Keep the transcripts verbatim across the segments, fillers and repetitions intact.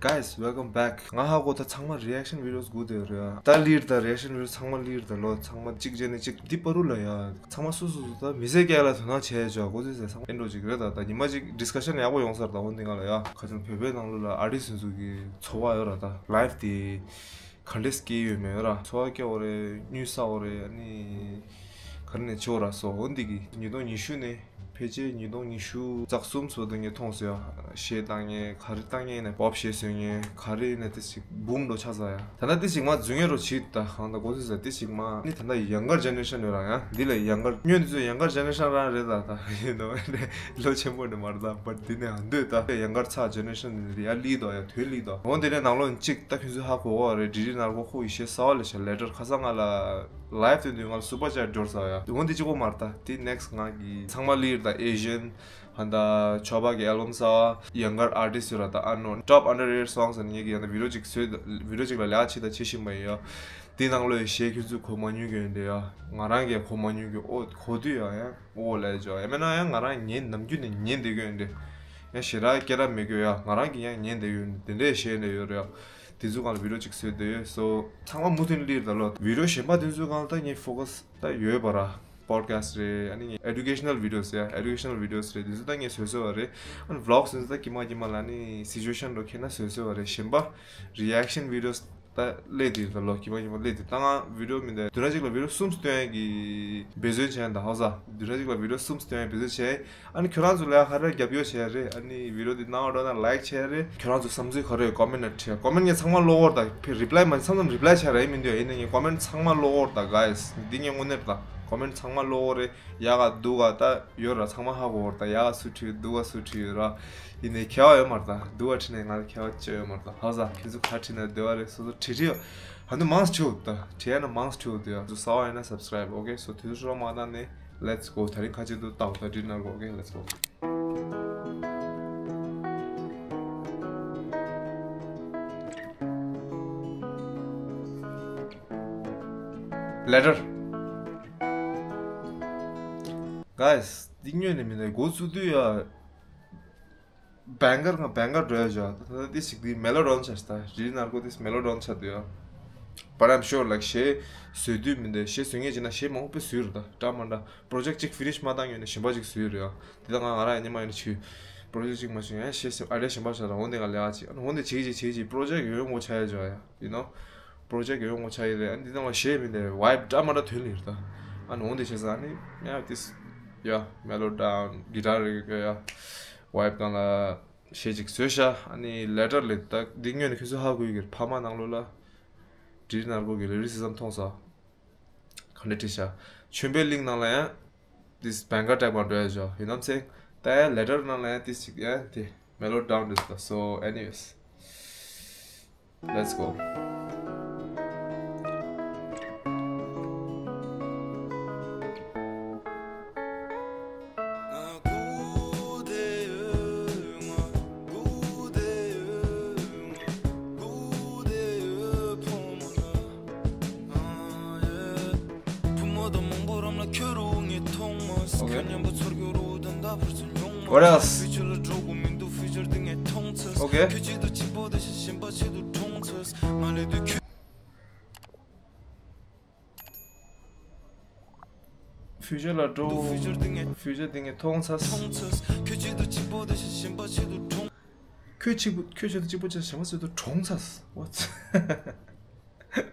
Guys, welcome back. ང་ཧ་གོ་ད་ཚང་མ་reaction videos དགོས་དེ་རེད། ད་ལིར་ད་reaction video ཚང་མ་ལིར་ད་ལོ་ཚང་མ་གཅིག་བྱས་ནས་གཅིག་འདི་པ་རུ་ལ་ཡ། ཚང་མ་སུ་སུ་སུ་ད་མི་ཚེ་སྐྱེལ་ལ་དོ་སྣང་བྱས་བྱ་དགོས་ཚེ་ཚང་མ་ཨེ་འགྲོ་ཅིག་རེད། ད་ད་ཉི་མ་གཅིག་discussion ཡག་པོ་ཡོང་ས་རེད། ད་འོ་འདི་ང་ལ་ཡ་ཁ་ཆུང་བོད་པའི་ནང་ལོགས་ལ་artist སུ་གི་འཚོ་བ་ཡོད་ར། ད་life དེ་ག་འདྲས་སྐྱེལ་ཡོད་མེད་ཡོད་ར། འཚོ་བ་སྐྱེལ་བ་རེད། དངུལ་བསགས་པ་རེད། ཨ་ནི་ག་རེ་ནས་བྱེད་པ་ར་སོ། འོ་འདི་གི་ཉིས་སྟོང་ཉི་ཤུ་ནས་ཕལ་ཆེར་ཉིས་སྟོང་ཉི་ཤུ་རྩ་གསུམ་སོ་དེ་ངས་མཐོང་སོང་ཡ། གཞས་བཏང་མཁན་ག་རེ་བཏང་མཁན་ཡིན་ན་pop གཞས་བཟོས་མཁན་ག་རེ་ཡིན་ན་དེ་ཞིག་boom འགྲོ་ཆགས་ས་ཡ། ད་ལྟ་དེ་ཞིག་མ་རྫུན་ངན་རོ་བྱེད་ད་གང་ད་གོ་ཚོད་ས་དེ་ཞིག་མ་ནི་ད་ལྟ་younger generation ཡོད་ར། ཡ་འདི་ལས་younger སྨྱོ་འདི་ཚོ་younger generation རང་རེད། ད་ད་ཡིན་ནོ་ལོ་ཆེན་པོ་ནི་མ་རེད། ད་but འདི་ནས་འདོད་ད་younger ཚ་generation འདི་ཡ་ལི་དོ་ཡ་དོན་ལི་དོ། འོ་འདི་ནས་ནང་ལོགས་གཅིག་ད་ཁྱོད་ཚོས་ཧ་གོ་གོ་རེད། འབྲི་རི་ནར་གོ་ཁོ་ཡི་གཞས་གསར་པ་ལས་ཤ་letter ཁ་སང་ང་ལ་live དེ་དུས་ང་ལ་super chat འབྱོར་ས་ཡ། འོ་འདི་གཅིག་པོ་མ་རེད། ད་དེ་next ང་གི་ཚང་མ་ལིར་ད་Asian ཧན་ད་ཆོས་པ་གི་album གསར་པ། younger artist ཡོད་ར། ད་ཨ་ནོ་top underrated songs ནས་ངེད་ཀྱི་ཡང་ན་video གཅིག་བཟོས། video གཅིག་ལ་ལས་ཀ་བྱེད་ད་བྱེད་བཞིན་པ་ཡིན་ཡ། དེ་ནང་ལོགས་ཡི་གཞས་ཁྱོད་ཚོས་གོ་མ་མྱོང་གི་ཡོད་འདི་ཡ། ང་རང་གིས་གོ་མ་མྱོང་གི། ཨོ་གོ་དུས་ཡ་ཡང་ཨོ་ལས་ཇོ་ཡ་མེད་ན་ཡང་ང་རང་ཉན་ནམ་རྒྱུན་ནས་ཉན་བསྡད་གི་ཡོད་འདི། ཡང་ཞེ་དྲག་སྐད་གྲགས་མེད་གི་ཡ། ང་རང་གིས་ཡང་ཉན་བསྡད་གི་ཡོད་འདི། དེ་འདྲའི་གཞས་འདི་ཡོད་རེད་ཡ། དེ་ཚོ་སྒང་ལ་video གཅིག་བཟོས་བསྡད་ཡོད། so ཚང་མ་མུ་མཐུད་ལིར་ད་ལོ། video གཞན་པ་དེ་ཚོའི་སྒང་ལ་ད་ངས་focus ད་ཡོད་པ་ར། podcast རེད། ཨ་ནི་educational videos ཡ་educational videos རེད། དེ་ཚོ་ད་ངས་བཟོས་བཟོས་བ་རེད། ཨ་ནི་vlogs དེ་ཚོ་ད་ཀྱི་མ་ཀྱི་མ་ལ་ནི་situation འགྲོ་ཁྱེད་ན་བཟོས་བཟོས་བ་རེད། གཞན་པ་reaction videos ད་སླེབས་དེ་ད་ལོ་ཀྱི་མ་ཀྱི་མ་སླེབས་དེ་ད་ང་video མི་འདུག་བདུན་ཕྲག་གཅིག་ལ་video གསུམ་སྟོན་ཡ་གི་འབད་བརྩོན་བྱས་ཡ། ད་ཧ་ས་བདུན་ཕྲག་གཅིག་ལ་video གསུམ་སྟོན་ཡ་འབད་བརྩོན་བྱས། ཨ་ནི་ཁྱོད་རང་ཚོ་ལ་ཡང་ཧ་ར་རྒྱབ་སྐྱོར་བྱས་རེད། ཨ་ནི་video འདི་སྣང་བ་འགྲོ་ན་like བྱས་རེད། ཁྱོད་རང་ཚོ་བསམ་ཚུལ་ག་རེ་ཡོད་comment ནང་བྲིས། comment ངས་ཚང་མ་ཀློག་གོ་ར། ད་ཕི་reply མ་མཚམས་མཚམས་reply བྱས་ར་ཡིན་མི་འདུག་ཡིན་ན་ངས་comment ཚང་མ་ཀློག་གོ་ར། ད་guys འདི་ངས་དངོས་གནས་ད་comment ཚང་མ་ཀློག་གོ་རེད། ཡག་ག་སྡུག་ག་ད་ཡོད་ར། ཚང་མ་ཧ་གོ་གོ་ར། ད་ཡག་ག་སུ་བྲིས་ཡོད་སྡུག་ག་སུ་བྲིས་ཡོད་ར། ཡིན་ནའི་ཁྱད་པར་ཡོད་མ་རེད། ད་སྡུག་ག་བྲིས་ནའི་ང་ལ་ཁྱད་པར་ཅི་ཡོད་མ་རེད། ད་ཧ་ས་ཁྱེད་ཚོ་ག་བྲིས་ན་བདེ་བ་རེད། སོ་སོ་བྲིས་བྲིས་ཡོད། ཧ་འདི་མང་སུ་བྲིས་ཡོད། ད་བྲིས་ཡ་ན་མང་སུ་བྲིས་ཡོད། དེ་ཡ་ཚོ་གསར་པ་ཡིན་ན་subscribe okay so དེ་ཚོ་ཧྲོ་མ་བཏང་ནས། Let's go. ད་རིང་ཁ་ཆེ་དུ་ཏག་ཏག་འབྲི་ན་གོ། Okay, let's go. Letter. Guys འདི་སྨྱོས་ནས་མི་འདུག་འགོ་བཙུགས་དུས་ཡ། banger ང་banger འགྲོ་ཡ་བྱ། ད་ལྟ་འདི་ཞིག་འདི་mellow down ཆགས་ཤག་ད་འབྲི་ནར་གོ་འདི་mellow down ཆགས་འདུག་ཡ། But I'm sure like གཞས་བཟོས་དུས་མི་འདུག་གཞས་བཟོ་མཁན་བྱས་ན་གཞས་མང་པོ་བཟོས་རེད། ད་འདྲ་མ་འདྲ་project གཅིག་finish མ་བཏང་ཡོད་ན་གཞན་པ་གཅིག་བཟོས་རེད་ཡ། དེ་ད་ང་ང་རང་ཡང་ཉི་མ་ཡིན་ན་ཆུ་project གཅིག་མ་བྱུང་ཡང་གཞས་ཨ་རེ་གཞན་པ་ཆགས་ད་འོ་འདི་ང་ལས་ཀ་བྱེད། ཨ་ནི་འོ་འདི་བྱེད་ཀྱི་བྱེད་ཀྱི་project ཡོད་ངོ་ཆགས་ཡ་བྱ་ཡ། you know project ཡོད་ངོ་ཆགས་ཡི་རེད། ཨ་ནི་འདི་ནང་ལ་གཞས་མི་འདུག vibe འདྲ་མ་འདྲ་ཐོན་ལེ་རེད། ད་ཨ་ནི་འོ་འདི་བྱས་ཙང་ཨ་ནི་yeah this yeah mellow down guitar རེ་ཡ་vibe སྒང་ལ་གཞས་གཅིག་བཟོས་ཤག་ཨ་ནི་letter ལས་ད་འདི་སྔོན་ནས་ཁྱོད་ཚོ་ཧ་གོ་གི་རེད། ཕ་མ་ནང་ལོགས་ལ་འབྲི་ནར་གོ་གི་lyricism མཐོང་ས། ག་འདྲ་བྲིས་ཤག་མཆོད་པའི་གླིང་ནང་ལ་ཡང་this banger type མ་འགྲོ་ཡ་ཞོ། you know what I'm saying? ད་ཡང་letter ནང་ལ་ཡང་this ཅིག་ཡང་དེ་mellow down རེད་ད། so anyways let's go. Okay. What else? Okay. Future ལ་འགྲོ། Future འདི་ངས་མཐོང་ཚར། ཁྱོད་གཅིག་ཏུ་གཅིག་པོ་དེ་ཤ་ཞིམ་པ་ཆེད་དུ་གྲོངས། ཁྱོད་གཅིག་པུ་ཁྱོད་གཅིག་ཏུ་གཅིག་པོ་ཆེད་ཞིམ་པ་ཆེད་དུ་གྲོངས་ཚར། What?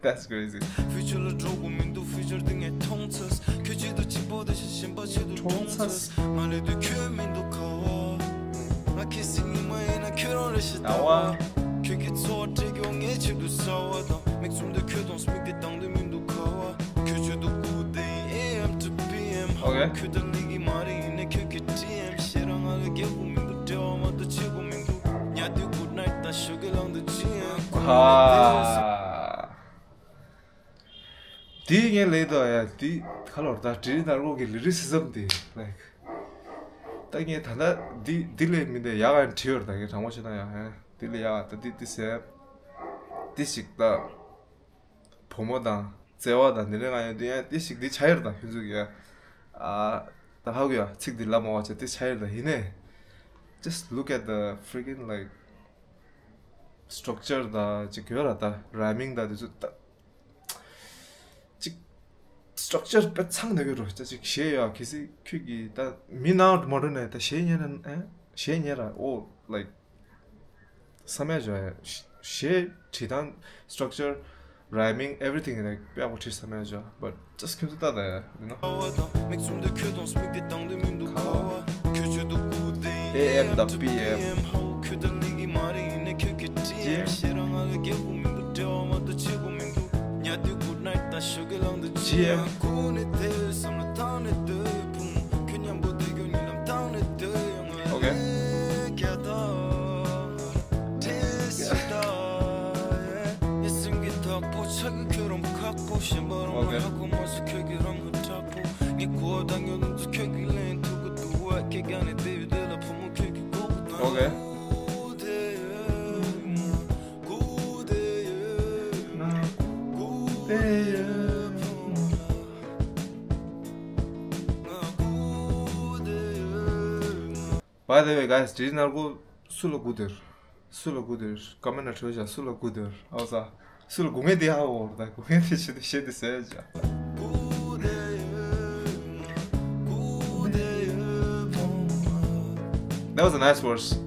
That's crazy. Future ལ་འགྲོ་དགོས་མི་འདུག Future འདི་ངས་མཐོང་ཚར། ཁྱོད་གཅིག་ཏུ་གཅིག་པོ་དེ་ཤ་ཞིམ་པ་ཆེད་དུ་གྲོངས་ཚར། ང་ལས་དུས་ཁྱོད་མི་འདུག་ཁ་བ། ང་ཁྱེད་སྲིད་ཉི་མ་ཡིན་ན་ཁྱོད་རང་རེ་ཞིག་ལྟ་བ། ཁྱོད་ཀྱི་འཚོ་བ་སྤྲད་རྒྱུ་ངའི་ཆེད་དུ་ཟ་བ་དང་། མིག་བཙུམ་དུས་ཁྱོད་དང་མིག་དེ་གདངས་དུས་མི་འདུག་ཁ་བ། ཁྱོད་ཆེད་དུ་སྐུ་དེ་ཨེ་ཨེམ་ཊུ་པི་ཨེམ། Okay. ཁྱོད་ད་ལི་གི་མ་རེད་ཡིན་ནའི་ཁྱོད་ཀྱི་ཊི་ཨེམ། ཤེས་རང་ང་ལ་རྒྱལ་པོ་མི་འདུག་འབྲེལ་བ་མ་གཏོགས་བྱེད་དགོས་མི་འདུག་ཉལ་དུས་good night དང་ཞོགས་ཀས་ལངས་དུས་ཅི་ཡང་ཁུ་ནུ་ཨ། དེ་ངས་ལེགས་འདུག་ཡ། དེ་ཁ་ལོར་ད་འབྲི་ནར་གོ་གི་ལི་རི་སི་ཛམ་དེ་like ད་ངས་ད་ལྟ་འདི་འདི་ལས་མི་འདི་ཡག་ག་བྲིས་ཡོད་ད། ངས་དྲང་པོ་བཤད་ན་ཡ་ཧན་འདི་ལས་ཡག་ག་ད་འདི་འདི་ཟེར་འདི་ཞིག་ད། བུ་མོ་དང་བརྩེ་བ་དང་འདི་འདྲ་ང་ཡོད་དུས་ཡང་ཏི་ཞིག་འདི་ཆགས་ཡོད་རེད་ད། ཁྱོད་ཚོ་གིས་ཡ་ཨ་ད་ཧ་གོ་ཡ། ཚིག་འདི་ལབ་མ་བ་བྱས་ཏི་ཆགས་ཡོད་རེད་ད། ཡིན་ནའི་just look at the freaking like སི་ཊག་ཅར་དང་ཅིག་ཡོད་ར། ད་རའི་མིང་དང་དེ་ཚོ་ད་ཅིག་སི་ཊག་ཅར་དཔེ་ཚང་ནས་ཡོད་རོ། ཅིག་གཞས་ཡོད། གལ་སྲིད་ཁྱོད་ཀྱིས་ད་མི་ནང་མ་འགྲོ་ནས་ད་གཞས་ཉན་ར། ཨེ་གཞས་ཉན་ར། ཨོ་ལའིཀ་བསམ་ཡ་བྱོས་ཡ། གཞས་བྲིས་སྟངས། སི་ཊག་ཅར། རའི་མིང་། ཨེ་བྷི་རི་ཐིང་ལའིཀ་དཔེ་ཡག་པོ་བྲིས་བསམ་ཡ་བྱོས། བཊ་ཇ་སི་ཊི་ཁྱོད་ཚོ་ལྟ་ད་ཡ། ཡུ་ནོ། མིག་བཙུམ་དུས་ཁྱོད་དང་མིག་དེ་གདངས་དུས་མི་འདུག་ཁ་བ། ཁྱོད་ཆོས་འདུག་གུ་དེ། ཨེ་ཨེམ་དང་པི་ཨེམ། ཧའོ་ཁྱོད་དང་ལིག་གི་མ་རེད། ཡིན་ནའི་ཁྱོད་ཀྱི་ཊི་ཨེམ། ཞེ་རང་ང་ལ་རྒྱལ་པོ་མི་འདུག་འབྲེལ་བ་མ་གཏོགས་བྱེད་དགོས་མི་འདུག་ཉལ་དུས་གུཌ་ནའིཊ་དང་ཞོགས་ཀས་ལངས་དུས་ཇི་ཨེམ། ཇི་ཨེམ། གུ་ནས་དེ་བསམ་བློ་བཏང་ནས་སྡོད་བུ་མོ། ཁྱོད་མཉམ་པོ་བསྡད་རྒྱུ་གཉིད་ལམ་བཏང་ནས་སྡོད་ཡོང་ང་། ཨོ་ཁེ། ལས་རྒྱ་དང་བྲེལ་ཞིག་ད་ཡེ། ངའི་སེམས་ཀྱི་བདག་པོ་ཆགས་ཀྱི་ཁྱོད་རང་ཁག་པོ། གཞན་པ་རང་ལ་ཧ་གོ་མ་སོང་ཁྱོད་ཀྱི་རང་གི་དྲག་པོ། ངས་གོ་བ་དང་ཉོན་ནམ་ཚོ་ཁྱོད་ཀྱི་ལན་ཐུག་གི་འདུག་བ། ཁྱེད་ཀྱང་ནས་བསྡད་ཡོད་དེ་ལ་བུ་མོ་ཁྱོད་ཀྱི་མགོ་བོ་དང་། ཨོ་ཁེ། གུ་དེ་ཡོད་མ། གུ་དེ་ཡོད་མ། གུ་དེ་ཡོད་མ། ང་གུ་དེ་ཡོད་མ། By the way, guys, དྲི་ནར་གོ་སུ་ལ་གུ་དེར། སུ་ལ་གུ་དེར། ཀོ་མེན་ཊ་ལ་བྲིས་བཞག་སུ་ལ་གུ་དེར། ཨའོ་ས། སུ་ལ་གུ་ངེ་དེ་ཧ་འོར་ད། གུ་ངེ་དེ་ཤེས་དེ་ཤེས་དེ་ཟེར་བཞག That was a nice verse.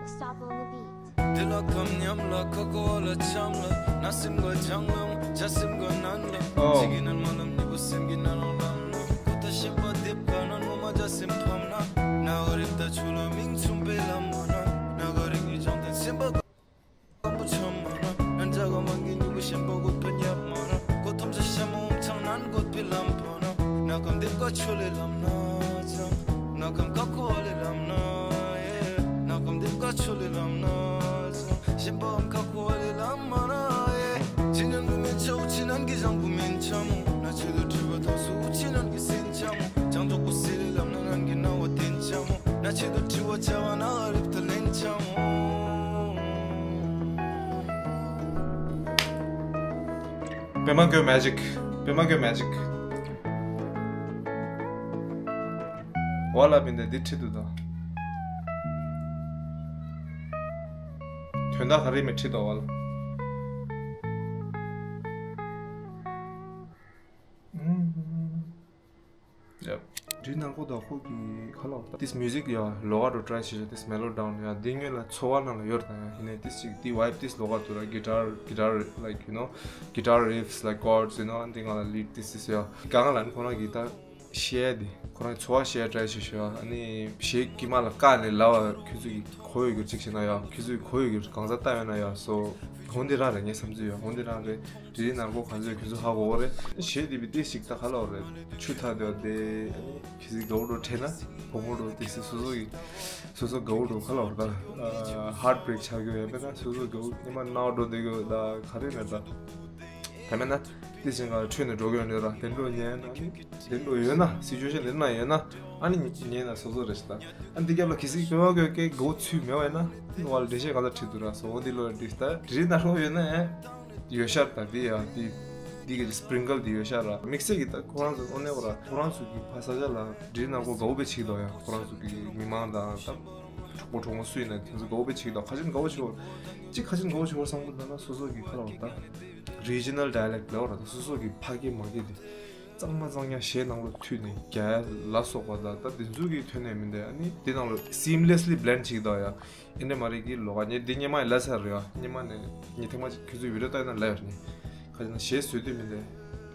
Stop on the beat. འདི་ལ་ཁམས་ཉམས་ལ་ཁ་ཁོ་ལ་འཆམ་ལ་ན་སེམས་ག་བྱང་ལ་བྱ་སེམས་ག་ནན་ལ། ཨོ། ཅིག་གི་ནན་མ་ལམ་ནི་བུ་སེམས་ཀྱི་ནན་ལ་ལམ་ལ་ཁོ་ད་ཤེས་པ་དེབ་ག་ན་ནོ་མ་བྱ་སེམས་ཕམ་ན། ན་ག་རིག་ད་ཆུ་ལ་མིང་ཆུམ་པའི་ལམ་མ་ན། ན་ག་རིག་ནི་ཅང་ཏན་སེམས་པ། ཀམ་པོ་ཆམ་མ་ན། ན་འཇའ་ག་མང་གི་ཉུ་གུ་ཤན་པ་གོ་ཐོ་ཉབ་མ་ན། གོ་ཐོམ་ས་ཤ་མོ་ཆང་ནན་གོ་པི་ལམ་པ་ན། ན་ཀམ་དེབ་ཀ་ཆོ་ལེ་ལམ་ན་ཅང་། ན་ཀམ་ཀ་ཁོ་ལེ་ལམ་ན་ཡེ། ན་ཀམ་དེབ་ཀ་ཆོ་ལེ་ལམ་ན་ཅང་། ཤན་པའམ་ཀ་ཁོ་ལེ་ལམ་མ་ན་ཡེ། ཅི་ནན་གུ་མིན་ཆ་འུ་ཅི་ནན་གི་ཞང་གུ་མིན་ཆ་མོ། ན་ཆེ་དུ་ཁྲི་བ་ཐོ་སུ་འུ་ཅི་ནན་གི་སིན་ཆ་མོ། ཅང་ཐོ་གུ་སི་ལེ་ལམ་ན་ནན་གི་ན་བ་ཏིན་ཆ་མོ། ན་ཆེ་དུ་ཁྲི་བ་ཆ་བ་ན་རིབ་ཏུ་ལེན་ཆ་མོ། པད་མ་མགོན་མེ་ཇིག་པད་མ་མགོན་མེ་ཇིག་འོ་ལ་མིན་ཏེ་འདི་ཁྲིད་དུ་དང་། དོན་དག་ག་རེ་མི་ཁྲིད་དོ་འོ་ལ། Yep. དྲི་ནག་པོ་དང་ཁོ་གི་ཁ་ལོ། This music ཡ་ལོག་ཏུ་try བྱེད་ཤོག This mellow down ཡ་འདི་ངོས་ལ་ཚོར་བ་ནང་ལ་ཡོད་དང་ཡ་ཡིན་ནའི་this ཅིག་འདི་vibe this ལོག་ཏུ་ར་guitar guitar like you know guitar riffs like chords you know འདི་ང་ལ་lead this is ཡ་གང་ལ་ནི་ཁོ་རང་གི་ད་བཤད་དེ་ཁོ་རང་ཚོར་བ་བཤད་try བྱེད་ཤོག་ཨ་ནི་གཞས་དཀྱིལ་མ་ལ་བཀག་ནས་ལབ་པ་ཁྱོད་ཚོ་གི་གོ་ཡོད་གི་ཅིག་བྱེད་ན་ཡ་ཁྱོད་ཚོ་གི་གོ་ཡོད་གི་གང་ས་ལྟ་ཡོད་ན་ཡ་so འོ་འདི་རང་རེད་ངའི་བསམ་ཚུལ་ཡ་འོ་འདི་རང་རེད། དྲི་རིགས་ནར་གོ་གང་ཚོད་ཁྱོད་ཚོ་ཧ་གོ་གོ་རེད། གཞས་འདི་བི་ཏི་ཞིག་ད་ག་ལ་འོ་རེད། ཆུ་ཐག་དེ་བ་དེ་ཨ་ནི་ཁྱི་ཟིག་དགའ་བོ་འགྲོ་ཁྲེལ་ན་བུ་མོ་འགྲོ་དེ་སི་སོ་སོ་གི་སོ་སོ་དགའ་བོ་འགྲོ་ག་ལ་འོ་རེད་ད། heartbreak ཆགས་གི་ཡོད་པས་ན་སོ་སོ་དགའ་བོ་ཉི་མ་ནག་འགྲོ་དེ་གི་ད་ག་རེ་རེད་ད། ད་མེད་ན་དེ་ཞིག་ག་ཁྲོད་ནས་འགྲོ་གི་ཡོད་ནི་ར་དེ་འགྲོ་ཉན་ན་ནི་དེ་འགྲོ་ཡོད་ན་སི་ཅུ་ཨེ་ཤན་དེ་ན་ཡོད་ན་ཨ་ནི་ཉན་ན་སོ་སོ་རེད་ཤི་ད། ཨ་འདི་རྒྱབ་ལ་ཁྱི་ཟིག་དཔེ་བ་གི་དགའ་བོ་ཚུལ་མེད་བས་ན་ནི་བ་ལ་འགྲེལ་བཤད་ག་ལ་ཁྲིད་དུ་ར་སོ་འོ་འདི་ལོ་འདི་ད་དྲི་རིགས་ནར་གོ་ཡོད་ན་ཨེ། ཡོད་ཤར་ད་འདི་ཡ་འདི་འདི་གི་སི་པི་རིང་ཀལ་འདི་ཡོད་ཤར་ར་དམིགས་བསལ་གྱི་ད་ཁོ་རང་ཚོ་ཨོ་ནེ་བ་ར་ཁོ་རང་ཚོ་གི་ཕ་ས་ཆ་ལ་དྲི་རིགས་ནར་གོ་དགའ་བོ་པའི་ཆིག་དོ་ཡ་ཁོ་རང་ཚོ་གི་མི་མང་དང་ད་གྲོགས་པོ་གྲོགས་མོ་སུ་ཡིན་ན་དེ་ཚོ་དགའ་བོ་པའི་ཆིག་དོ་ཁ་ཆེན་དགའ་བོ་ཆེ་བོ་གཅིག་ཁ་ཆེན་དགའ་བོ་ཆེ་བོ་བསམ་གི་འདུག་ན་སོ་སོ་གི་ཁ་ལ་བ་ད་རི་ཇི་ནལ་ཌའི་ལེག་ལ་བ་ར་ད་སོ་སོ་གི་ཕ་སྐད་མ་སྐད་དེ་གཙང་མ་གཙང་རྐྱང་གཞས་ནང་ལོ་མཐུད་ནས་རྒྱ་ལ་སོགས་པ་ད་ད་དེ་ཚོ་གི་ཐོན་ནས་མི་འདུག་ཨ་ནི་དེ་ནང་ལོ་སིམ་ལེ་སི་ལི་བྷི་ལེན་ཌི་ཆིག་དོ་ཡ། ཨིན་དྲ་མ་རིག་གི་ལོ་ག་ཉེ་འདི་ཉེ་མ་ལ་ས་རེད་ཨ། ཉེ་མ་ནས་ཉེ་ཐེངས་མ་ཅིག་ཁྱོད་ཚོའི་བི་ཌི་ཡོ་ལྟ་ཡོད་ན་ལ་ཡོད་ནི། ཁ་ཅིག་ན་གཞས་བཟོས་དུས་མི་འདི།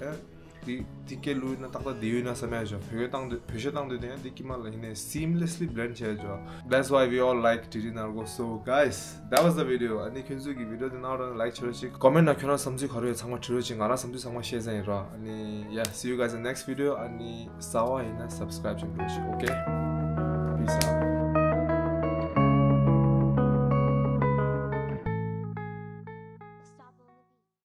ཨེ། འདི་འདི་སྐད་བླུགས་ན་ཏག་ཏག་འདི་ཡོད་ན་བསམ་ཡ་ཞོ་བོད་སྐད་བཏང་དུས་བོད་གཞས་བཏང་དུས་དེ་ཡང་འདི་ཀྱི་མ་ལ་ཡིན་ནས་seamlessly blend བྱས་ཞོ། That's why we all like དྲི་རིགས་ནར་གོ So guys, that was the video. ཨ་ནི་ཁྱོད་ཚོའི་གི་བི་ཌི་ཡོ་འདི་ནང་རང་ལའིག་བྱེད་རོགས་ཅིག་ཀོ་མེན་ཊི་ནང་ཁྱོད་རང་བསམ་ཚུལ་ག་རེ་ཡོད་ཚང་མ་བྲིས་རོགས་ཅིག་ང་རང་བསམ་ཚུལ་ཚང་མ་བཤད་ས་ཡིན་ར། ཨ་ནི་yeah, see you guys in the next video. ཨ་ནི་གསར་བ་ཡིན་ན་subscribe བྱེད་རོགས་ཅིག Okay.